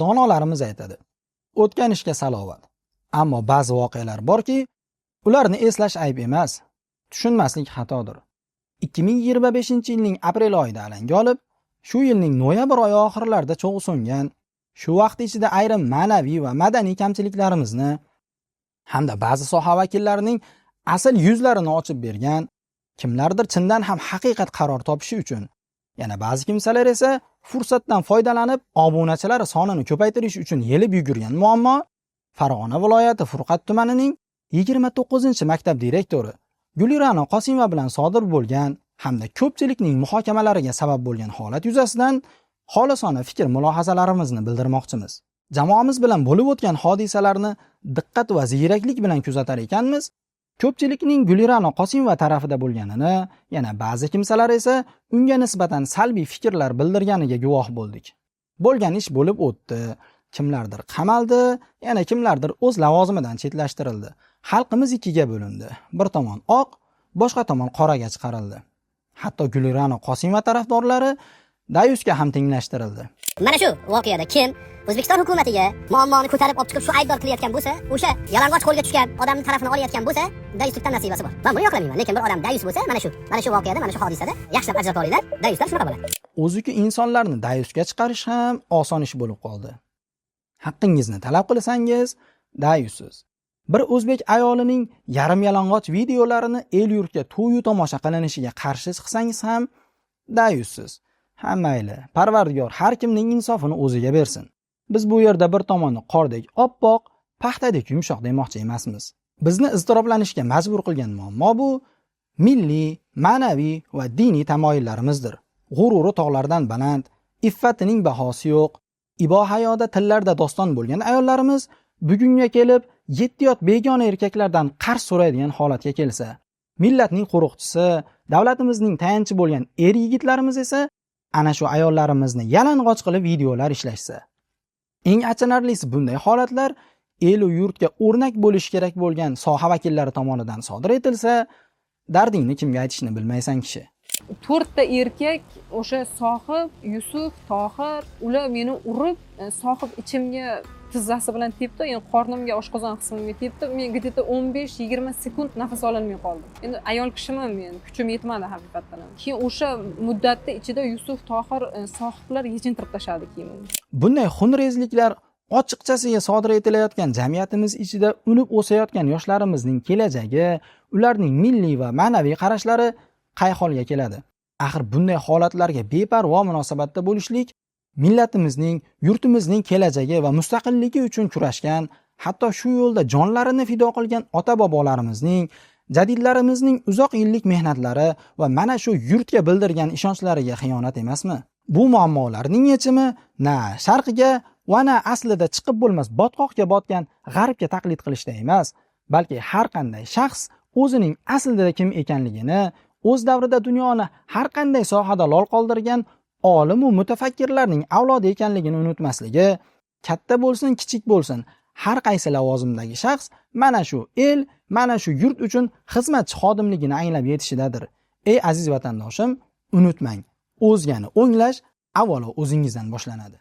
Donolarimiz aytadi: o'tgan ishga salovat. Ammo ba'zi voqealar borki, ularni eslash ayb emas, tushunmaslik xatodir. 2025-yilning aprel oyida alanga olib, shu yilning noyabr oyi oxirlarida cho'g'i so'ngan, shu vaqt ichida ayrim ma'naviy va madaniy kamchiliklarimizni hamda ba'zi soha vakillarining asl yuzlarini ochib bergan, kimlardir chindan ham haqiqat qaror topishi uchun, yana ba'zi kimsalar esa fursatdan foydalanib obunachilar sonini ko'paytirish uchun yelib yugurgan muammo Farg'ona viloyati Furqat tumanining 29-maktab direktori Gulira'no Qosimova bilan sodir bo'lgan hamda ko'pchilikning muhokamalariga sabab bo'lgan holat yuzasidan xolisona fikr mulohazalarimizni bildirmoqchimiz. Jamoamiz bilan bo'lib o'tgan hodisalarni diqqat va ziyraklik bilan kuzatar ekanmiz, ko'pchilikning Gulira'no Qosimova tarafida bo'lganini, yana ba'zi kimsalar esa unga nisbatan salbiy fikrlar bildirganiga guvoh bo'ldik. Bo'lgan ish bo'lib o'tdi. Kimlardir qamaldi, yana kimlardir o'z lavozimidan chetlashtirildi. Xalqimiz ikkiga bo'lindi. Bir tomon oq, boshqa tomon qoraga chiqarildi. Hatto Gulira'no Qosimova tarafdorlari dayusga ham tenglashtirildi. Mana shu voqeada kim O'zbekiston hukumatiga muammoni ko'tarib olib chiqib shu aybdor qilayotgan bo'lsa, o'sha yalang'och qo'lga tushgan odamning tarafini olayotgan bo'lsa, dayuslikdan nasibasi bor. Men buni yoqlamayman, lekin bir odam dayus bo'lsa, mana shu voqeada, mana shu hodisada yaxshilab ajrata olinglar, dayuslar shunaqa bo'ladi. O'ziki insonlarni dayusga chiqarish ham oson ish bo'lib qoldi. Haqqingizni talab qilsangiz, dayusiz. Bir o'zbek ayolining yarim yalang'och videolarini el yurtga to'yu tomosha qilinishiga qarshi chiqsangiz ham dayusiz. Ha mayli, Parvardigor har kimning insofini o'ziga bersin. Biz bu yerda bir tomoni qordek oppoq, paxtadek yumshoq demoqchi emasmiz. Bizni iztiroblanishga majbur qilgan muammo bu milliy, ma'naviy va diniy tamoyillarimizdir. G'ururi tog'lardan baland, iffatining bahosi yo'q, ibo hayoda tillarda doston bo'lgan ayollarimiz bugunga kelib yetti yot begona erkaklardan qarz so'raydigan holatga kelsa, millatning qo'riqchisi, davlatimizning tayanchi bo'lgan er yigitlarimiz esa ana shu ayollarimizni yalang'och qilib videolar ishlashsa. Eng achinarlisi, bunday holatlar elu yurtga o'rnak bo'lishi kerak bo'lgan soha vakillari tomonidan sodir etilsa, dardingni kimga aytishni bilmaysan kishi. To'rtta erkak, o'sha Sohib, Yusuf, Tohir, ular meni urib, Sohib ichimga tizzasi bilan tepdi, endi qornimga, oshqozon qismimga tepdi. Men где то 15-20 sekund nafas ololmay qoldim. Endi ayol kishiman men, kuchim yetmadi haqiqatdan ham. Keyin o'sha muddatni ichida Yusuf, Tohir, Sohiblar yechintirib tashladi kiyimimni. Bunday xunrezliklar ochiqchasiga sodir etilayotgan jamiyatimiz ichida unib o'sayotgan yoshlarimizning kelajagi, ularning milliy va ma'naviy qarashlari qay holga keladi? Axir bunday holatlarga beparvo munosabatda bo'lishlik millatimizning, yurtimizning kelajagi va mustaqilligi uchun kurashgan, hatto shu yo'lda jonlarini fido qilgan ota-bobolarimizning, jadidlarimizning uzoq yillik mehnatlari va mana shu yurtga bildirgan ishonchlariga xiyonat emasmi? Bu muammolarning yechimi na sharqga va na aslida chiqib bo'lmas botqoqga botgan g'arbga taqlid qilishda emas, balki har qanday shaxs o'zining aslida kim ekanligini, o'z davrida dunyoni har qanday sohada lol qoldirgan olim va mutafakkirlarning avlodi ekanligini unutmasligi, katta bo'lsin, kichik bo'lsin, har qaysi lavozimdagi shaxs mana shu el, mana shu yurt uchun xizmatchi xodimligini anglab yetishidadir. Ey aziz vatandoshim, unutmang, o'zgani o'nglash avvalo o'zingizdan boshlanadi.